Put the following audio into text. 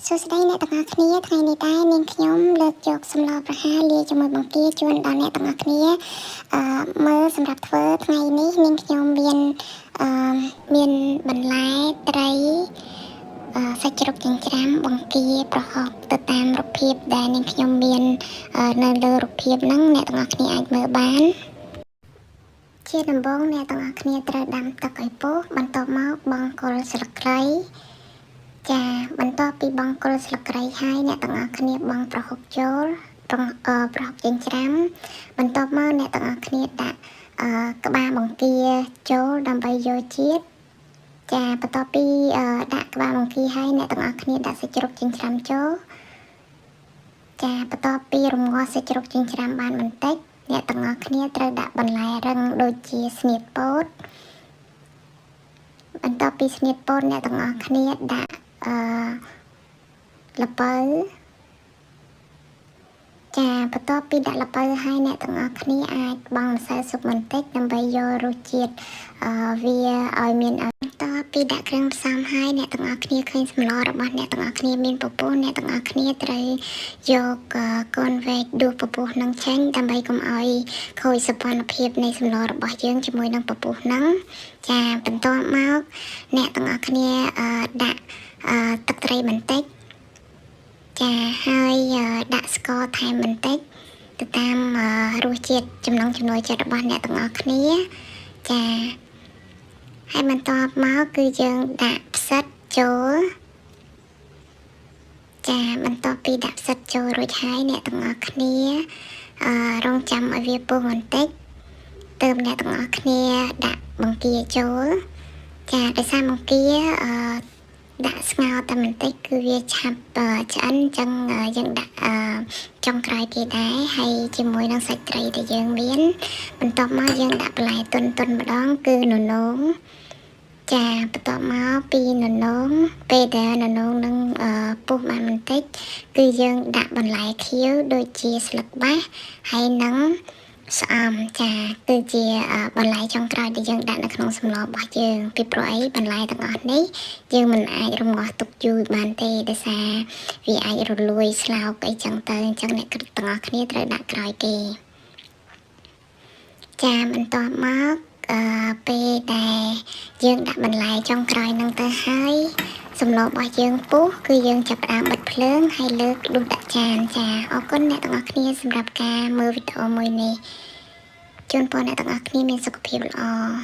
សួស្តីអ្នកទាំងអស់គ្នាថ្ងៃនេះដែរនាងខ្ញុំលើកយកសម្លប្រហើរលាយជាមួយបង្គាជូនដល់អ្នកទាំងអស់គ្នាអឺមើលសម្រាប់ធ្វើថ្ងៃនេះនាងខ្ញុំមានអឺមានបន្លែត្រីអឺសាច់ជ្រូកចិញ្ច្រាំបង្គាប្រហុកទៅតាមរូបភាពដែលនាងខ្ញុំមានអឺនៅលើរូបភាពហ្នឹងអ្នកទាំងអស់គ្នាអាចមើលបាន ជាដំបូងអ្នកទាំងអស់គ្នាត្រូវដាំទឹកឲ្យពុះបន្ទាប់មកបង់គល់ស្លឹកគ្រៃចាបន្ទាប់ពីបង់គល់ស្លឹកគ្រៃហើយអ្នកទាំងអស់គ្នាបង់ប្រហុកចូលប្រងអឺប្រហុកចិញ្ច្រាំបន្ទាប់មកអ្នកទាំងអស់គ្នាដាក់អឺក្បាលបង្គាចូលដើម្បីយកជាតិចាបន្ទាប់ពីអឺដាក់ក្បាលបង្គាហើយអ្នកទាំងអស់គ្នាដាក់សាច់ជ្រូកចិញ្ច្រាំចូលចាបន្ទាប់ពីរំងាស់សាច់ជ្រូកចិញ្ច្រាំបានបន្តិចអ្នកទាំងអស់គ្នាត្រូវដាក់បន្លែរឹងដូចជាស្នៀតពោតបន្ទាប់ពីស្នៀតពោតអ្នកទាំងអស់គ្នាដាក់អឺល្ពៅចាបន្ទាប់ពីដាក់ល្ពៅហើយអ្នកទាំងអស់គ្នាអាចបង់ម្សៅស៊ុបបន្តិចដើម្បីយករសជាតិអឺវាឲ្យមានបន្ទាប់ពីដាក់គ្រឿងផ្សំហើយអ្នកទាំងអស់គ្នាឃើញសម្លរបស់អ្នកទាំងអស់គ្នាមានពពុះអ្នកទាំងអស់គ្នាត្រូវយកកូនវែកដួសពពុះនឹងចេញដើម្បីកុំឲ្យខូចសោភ័ណភាពនៃសម្លរបស់យើងជាមួយនឹងពពុះហ្នឹងចាបន្ទាប់មកអ្នកទាំងអស់គ្នាដាក់ទឹកត្រីបន្តិចចាហើយដាក់ស្ករថែមបន្តិចទៅតាមរសជាតិចំណង់ចំណូលចិត្តរបស់អ្នកទាំងអស់គ្នាចាហើយបន្ទាប់មកគឺយើងដាក់ផ្សិតចូលចាបន្ទាប់ពីដាក់ផ្សិតចូលរួចហើយអ្នកទាំងអស់គ្នាអឺរងចាំឲ្យវាពុះបន្តិចទើបអ្នកទាំងអស់គ្នាដាក់បង្គាចូលចាដោយសារបង្គាអឺដាក់ស្ងោរតែបន្តិចគឺវាឆាប់ឆ្អិនអញ្ចឹងយើងដាក់ចុងក្រោយគេដែរហើយជាមួយនឹងសាច់ត្រីដែលយើងមានបន្ទាប់មកយើងដាក់បន្លែទុនទុនម្ដងគឺននងចាបន្ទាប់មកពីននងពេលដែលននងនឹងពុះបានបន្តិចគឺយើងដាក់បន្លែខៀវដូចជាស្លឹកបាសហើយនឹងស្អំចាគឺជាបន្លែចុងក្រោយដែលយើងដាក់នៅក្នុងសម្លរបស់យើងពីព្រោះអីបន្លែទាំងអស់នេះយើងមិនអាចរំងាស់ទុកយូរបានទេដោយសារវាអាចរលួយស្លោកអីចឹងទៅអញ្ចឹងអ្នកទាំងអស់គ្នាត្រូវដាក់ក្រោយគេចាបន្ទាប់មកអឺពេលដែលយើងដាក់បន្លែចុងក្រោយនឹងទៅហើយសម្លរបស់យើងពុះគឺយើងចាប់ផ្ដើមបិទភ្លើងហើយលើកដួសដាក់ចានចាអរគុណអ្នកទាំងអស់គ្នាសម្រាប់ការមើលវីដេអូមួយនេះជូនពរអ្នកទាំងអស់គ្នាមានសុខភាពល្អ។